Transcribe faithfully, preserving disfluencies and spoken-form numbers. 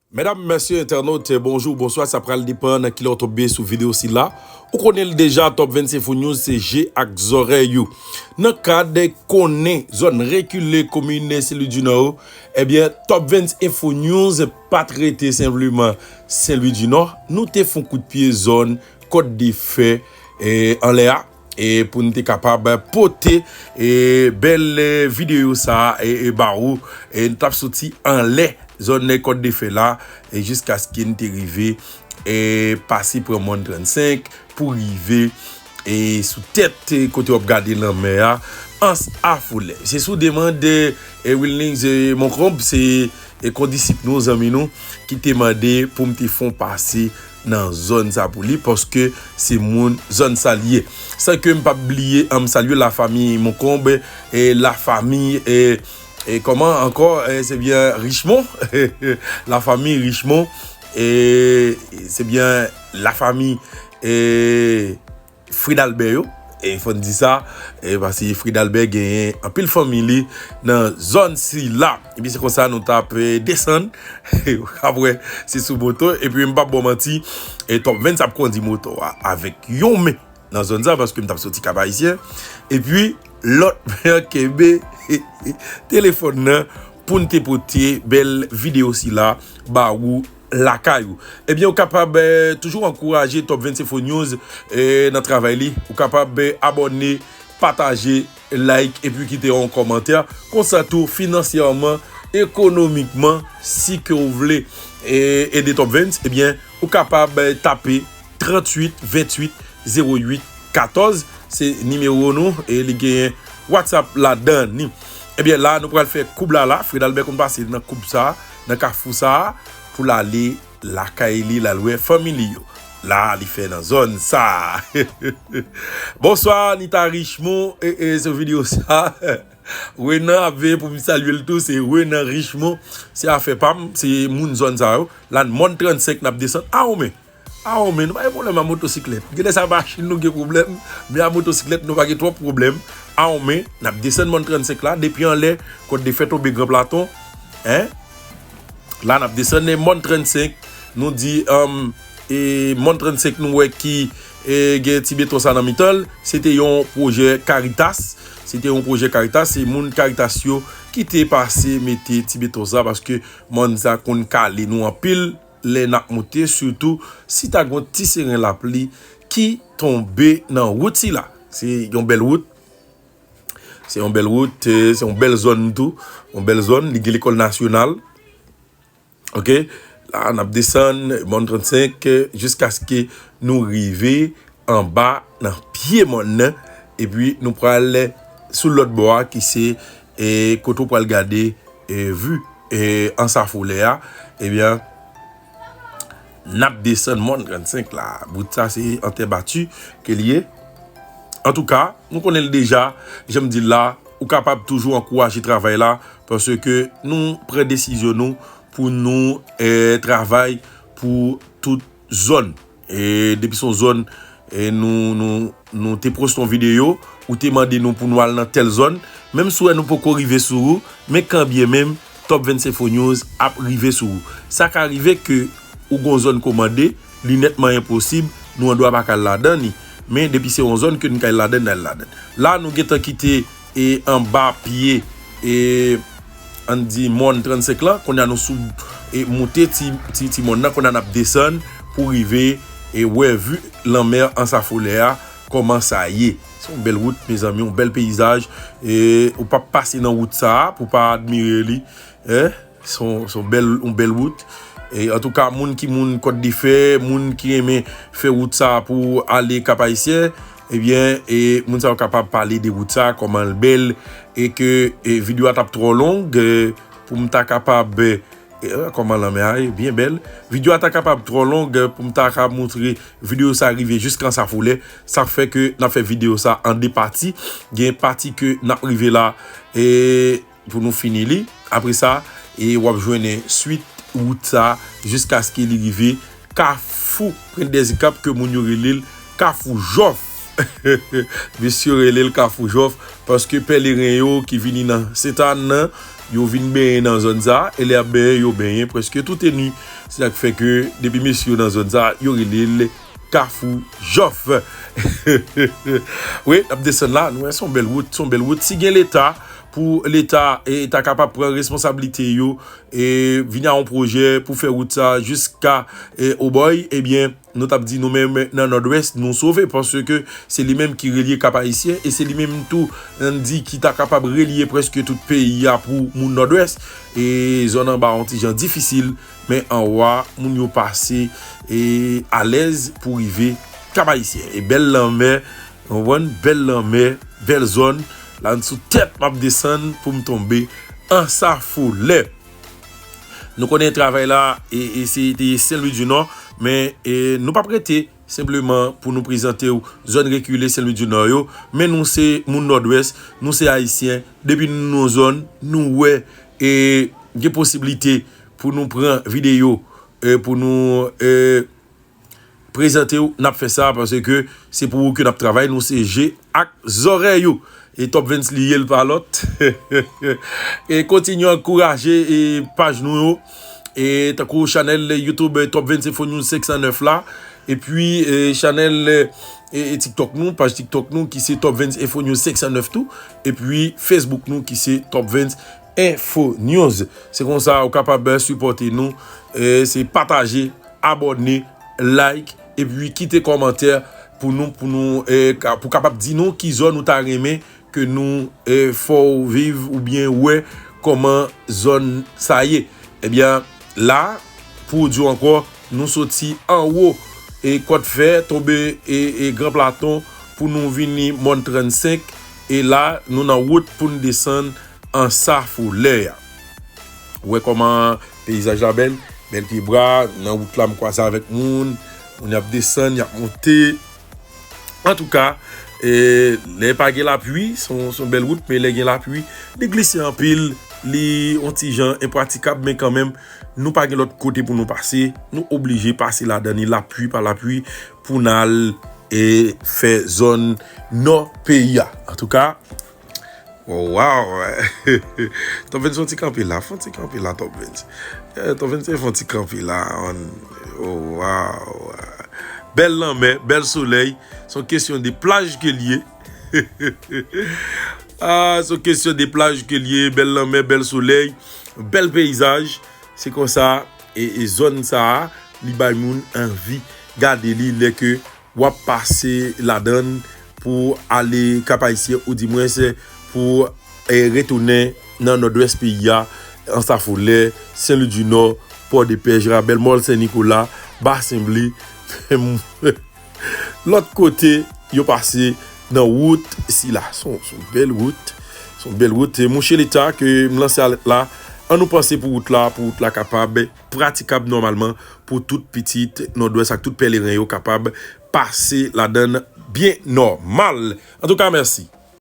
Medam, mesye, entènot, bonjou, bonswa, sa pral depann nan kilè w tonbe sou videyo sila. Ou konnen l deja, Top vennsenk Info News, se je ak zòrèy ou. Nan kad konnen zòn rekile komin Sen Lwi di Nò yo, ebyen, Top vennsenk Info News pa t rete senpleman Sen Lwi di Nò. Nou te fon kout pye zòn Kòt de Fè, e, anlè a, e, pou n te kapab pote, e, bèl, e, videyo sa a, e, e, ba ou. E, n t ap soti anlè zòn Kòt de Fè la, e, jiskaske n te rive, e, pase pran Mòn trannsenk pou rive, e, sou tèt, e, kote w ap gade lanmè a, Anse à Follet. Se sou demann, e, Wilnings, e, Monconbe, se, e, kondisip nou, zanmi nou, ki te mande pou m te fon pase nan zòn sa pou li, paske se moun zòn sa l ye. San ke m p ap bliye, an, m salye lafanmi Monconbe, e lafanmi, e, e kòman ankò, e, se byen Richemond, lafanmi Richemond, e se byen lafanmi, e, Fred Albert yo. E fò n di sa, e, paske Fred Albert genyen anpil fanmi li nan zòn sila. Epi se konsa nou t ap, e, desann. Apre, se sou moto. Epi m p ap ba w manti, e, Top vennsenk ap kondi moto a avèk yon men nan zòn sa, paske m t ap soti Kap Ayisyen. Epi, lòt men an kenbe telefòn nan pou n te pote bèl videyo sila ba ou lakay ou. Ebyen, ou kapab, eh, toujou ankouraje Top vennsenk Info News, eh, nan travay li. Ou kapab, eh, abòne, pataje, like, epi kite yon kòmantè. Konsa tou, finansyèman, ekonomikman, si ke w vle, eh, ede Top vennsenk, ebyen, ou kapab, eh, tape tranntuit venntuit zewo uit katòz. Se nimewo nou, e li genyen WhatsApp ladan ni. Ebyen, la, nou pral fè koub la, la. Fred Albert konn pase nan koub sa, nan kafou sa, pou l ale lakay li, l al wè fanmi li yo. La, li fè nan zòn sa. Bonswa, Nita Richemond, e, e, sou videyo sa. Renan ap veye pou m salye l tou, se Renan Richemond. Se afè pa m, se moun zòn sa yo. La, Mòn trannsenk, n ap desann. A, men. A, men, nou pa gen pwoblèm a motosiklèt. Genlè sa machin nou gen pwoblèm, men a motosiklèt nou pa gen twòp pwoblèm. A, men, n ap desann Mòn trannsenk la, depi anlè, Kòt de Fè tonbe Gran Platon. Hein? La, n ap desann Mòn trannsenk. Nou di, um, e, Mòn trannsenk, nou wè ki, e, gen ti beton sa nan mitan l. Se te yon pwojè Caritas. Se te yon pwojè Caritas. Se moun Caritas yo ki te pase mete ti beton sa, paske mòn sa konn kale nou anpil lè n ap moute, sitou si ta gon ti seren lapli ki tonbe nan wout sila. Se yon bèl wout. Se yon bèl wout, eh, se yon bèl zòn tou. Yon bèl zòn, li gen lekòl nasyonal. Oke? La, n ap desann Mòn trannsenk, eh, jiskaske nou rive anba nan pye mòn nan. Epi nou pral sou lòt bò a ki se, eh, kote w pral gade, eh, vi, eh, Anse à Follet a. Ebyen, n ap desann Mòn trannsenk la. Wout sa se an tè bati ke li ye. Antouka, nou konnen l deja, jan m di l la, ou kapab toujou ankouraje travay la, paske nou pran desizyon nou pou nou, eh, travay pou tout zòn. E depi se yon zòn, e nou, nou, nou te poste yon videyo, ou te mande nou pou nou al nan tèl zòn. Menm si w wè nou poko rive sou ou, men kanbyenmenm, Top vennsenk Info News ap rive sou ou. Sa ka rive ke ou gon zòn ke w mande, li nètman enposib, nou andwa pa ka al ladan li. Men depi se yon zòn ke n ka al ladan, n al ladan. La, nou gentan kite e anba pye, e, ann di, Mòn trannsenk lan. Kounye a nou sou, e, moute ti, ti, ti mòn nan, kounye a n ap desann pou rive, e, wè vi lanmè Anse à Follet a, kòman sa ye. Se yon bèl wout, mezanmi, yon bèl peyizaj. E, ou p ap pase nan wout sa a pou w pa admire li. Hein? Se yon, se yon bèl, yon bèl wout. E, antouka, moun ki moun Kòt de Fè, moun ki renmen fè wout sa pou ale Kap Ayisyen, ebyen, e, moun sa yo kapab pale de wout sa, kòman l bèl, e ke, e, videyo a t ap twò long, e, pou m ta kapab, e, e, kòman lanmè a ye, byen bèl. Videyo a ta kapab twò long, e, pou m ta ka montre videyo sa rive jiska Anse à Follet. Sa fè ke n ap fè videyo sa an de pati. Gen pati ke n ap rive la, e, pou nou fini li. Apre sa, e w ap jwenn swit wout sa jiskaske li rive Kafou Pwent dèzikap, ke moun yo rele l Kafou Jòf. Mesye yo rele l Kafou Jòf paske pèleren yo ki vini nan Sentàn nan, yo vin benyen nan zòn sa a, e lè y ap benyen, yo benyen prèske toutenu. Se sa k fè ke depi mesye yo nan zòn sa a, yo rele l Kafou Jòf. Wi, n ap desann la, nou wè se yon bèl wout, se yon bèl wout. Si gen Leta, pou Leta, e, ta kapab pran responsablite yo, e vin a yon pwojè pou fè wout sa jiska, e, Obòy, ebyen, nou t ap di nou menm nan Nòdwès, nou sove, paske se li menm ki relye Kap Ayisyen, e se li menm tou, n di, ki ta kapab relye prèske tout peyi a pou moun Nòdwès. E zòn anba a yon ti jan difisil, men anwo a, moun yo pase, e alèz pou rive Kap Ayisyen. E bèl lanmè, w konprann, bèl lanmè, bèl zòn. La, m sou tèt, m ap desann pou m tonbe Ansafolè. Nou konnen travay la, e, e se te Sen Lwi di Nò, men, e, nou p ap rete senpleman pou nou prezante w zòn rekile Sen Lwi di Nò yo, men nou se moun Nòdwès, nou se Ayisyen, depi nou nan zòn, nou wè, e, gen posiblite pou nou pran videyo, e, pou nou, e, prezante w, n ap fè sa, paske se pou ou ke n ap travay, nou se je ak zòrèy ou. E Top Vens li ye, l pa lòt. E kontinye ankouraje, e, paj nou yo. E tankou chanèl YouTube, e, Top Vens Info News senk san nèf la. Epi, e, chanèl, e, e, TikTok nou, paj TikTok nou ki se Top Vens Info News senk san nèf tou. Epi Facebook nou ki se Top Vens Info News. Se konsa ou kapab, e, sipòte nou. E, se pataje, abòne, like, epi kite kòmantè pou nou, pou nou, e, ka, pou kapab di nou ki zòn ou ta renmen ke nou, e, fè w viv oubyen wè kòman zòn sa ye. Ebyen, la, pou w di w ankò, nou soti anwo, e, Kòt Fè, tonbe, e, e, Gran Platon, pou nou vini Mòn trannsenk, e la, nou nan wout pou n desann Ansafolè a. Ou wè kòman peyizaj la bèl, bèl pye bwa, nan wout la m kwaze avèk moun, moun y ap desann, y ap monte. Antouka, e, lè pa gen lapli, se yon, se yon bèl wout, men lè gen lapli, li glise anpil, li yon ti jan enpratikab, men kanmenm, nou pa gen lòt kote pou nou pase, nou oblije pase ladan li, lapli pa lapli, pou n al, e, fè zòn nò peyi a. Antouka, oh, wow! Top Vens fè yon ti kanpe la, fè yon ti kanpe la, Top Vens. Eh, Top Vens fè yon ti kanpe la, man. Oh, wow! Bèl lanmè, bèl solèy. Se yon kesyon de plaj ke l ye. Ah, se yon kesyon de plaj ke l ye. Bèl lanmè, bèl solèy, bèl peyizaj. Se konsa, e, e zòn sa a, li bay moun anvi gade li lè ke w ap pase ladan l pou ale Kap Ayisyen, oudimwens pou, e, retounen nan Nòdwès peyi a, Ansafolè, Sen Lwi di Nò, Pòdepè, Jerabèl, Mòl Sen Nikola, Basen Ble. Lòt kote, yo pase nan wout sila. Se yon, se yon bèl wout. Se yon bèl wout. E mouche Leta ke m lanse alèt la, ann nou panse pou wout la, pou wout la kapab pratikab nòmalman, pou tout pitit Nòdwès ak tout pèleren yo kapab pase ladan l byen nòmal. Antouka, mèsi.